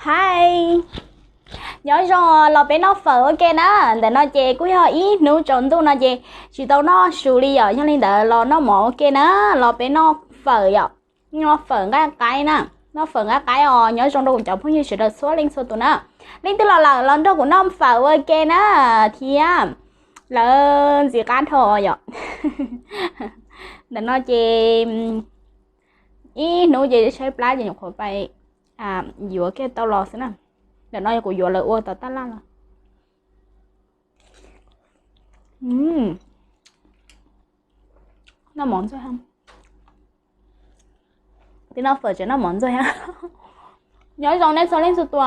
Hi, nyob zoo los peb noj fawm ua ke na. Ntawm no ces kuj yog ib hnub tsaus ntuj no ces tsis tau noj su li yom, yog li ntawd los noj mov ua ke na. Los peb noj fawm yom, noj fawm nqaij qaib na. Noj fawm nqaij qaib os, nyob zoo rau kuv cov phooj ywg sawv daws txhua leej txhua tus na. Leej twg los lawm los nrog kuv noj fawm ua ke na, thiab lawv ntxim qab dhau yom. Ntawm no ces ib hnub ces tshaib plab ces nyuam qhuav pais yuav kiag tau los xwb na. Ntawm no kuv yuav lawv ua tom taj laj los. Noj mov ntxuag, twb noj fawm tseem noj mov ntxuag thiab. Nyob zoo nej txhua leej txhua tus.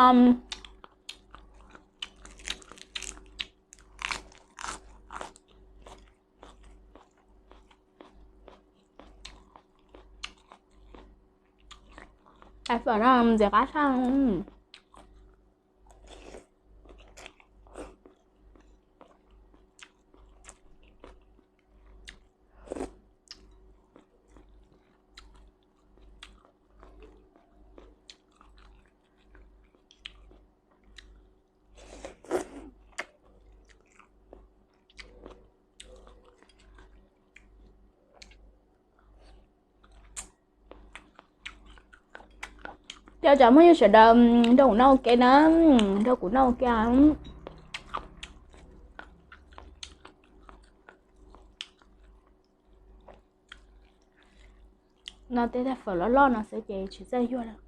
Fawm no ntxim qab tshaj. Cov cov phooj ywg sawv daws nrog kuv noj ua ke na, nrog kuv noj ua ke. No tej fawm loj loj no xwb ces tsis txawj yuag lawm.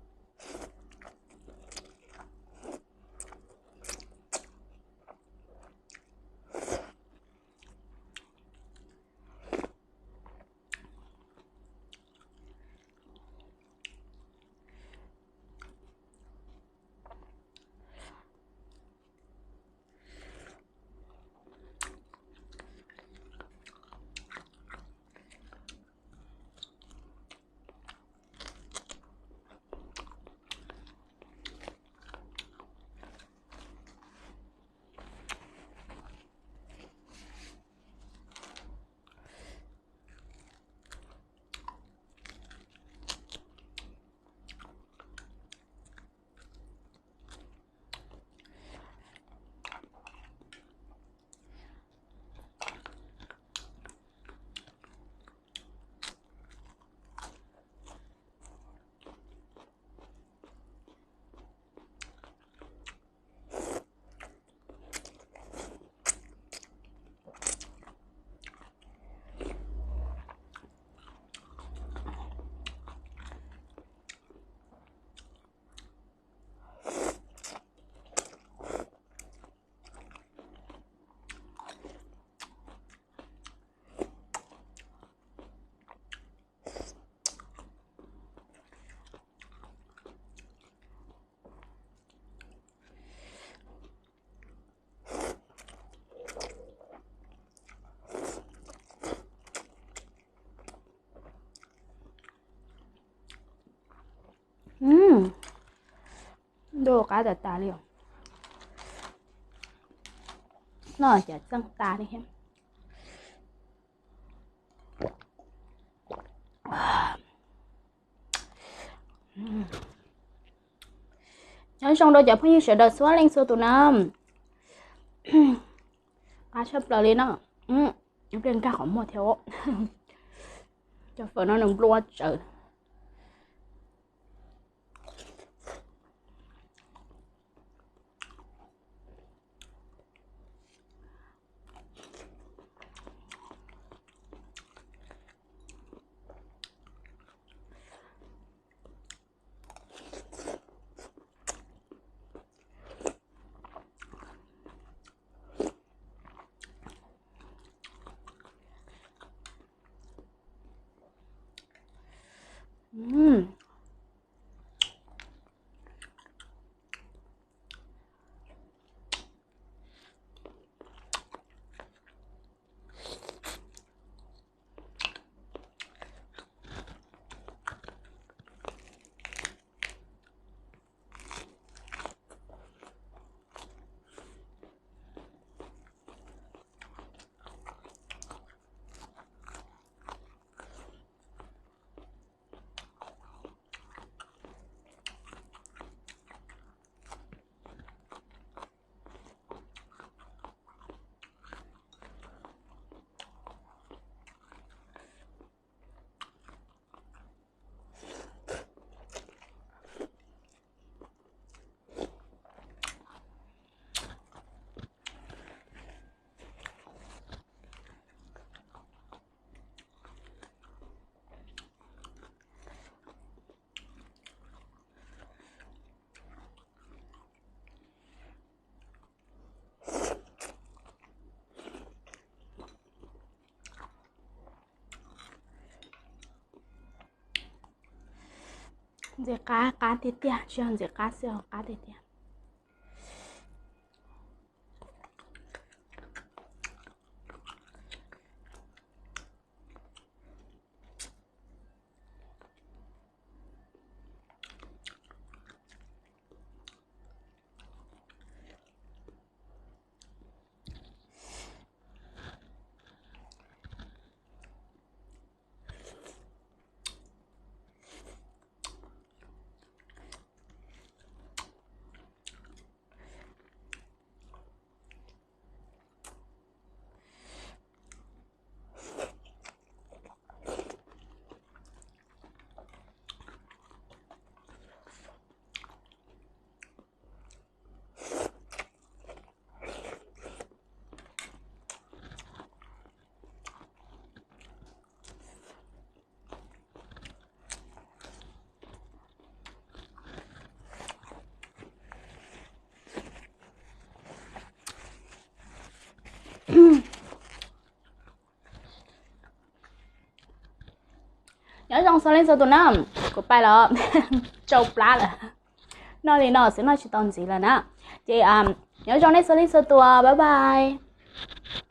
Ntuj qab tas tas li os. Noj cas txeej tas li thiab. Nyob zoo rau cov phooj ywg sawv daws txhua leej txhua tus na. Qab tshaj plaws li no. Ib pliag nkag qhov muag thiab. Cov fawm no nws nplua tsawv. Ntxim qab, qab tiag tiag, tsis yog ntxim qab xwb, qab tiag tiag. Nyob zoo xo leej xo tus na, kuv pais los tsau plab lawm. Noj li no xwb noj tsis tau ntxiv lawm na. Ces nyob zoo nej xo leej xo tus, bye bye.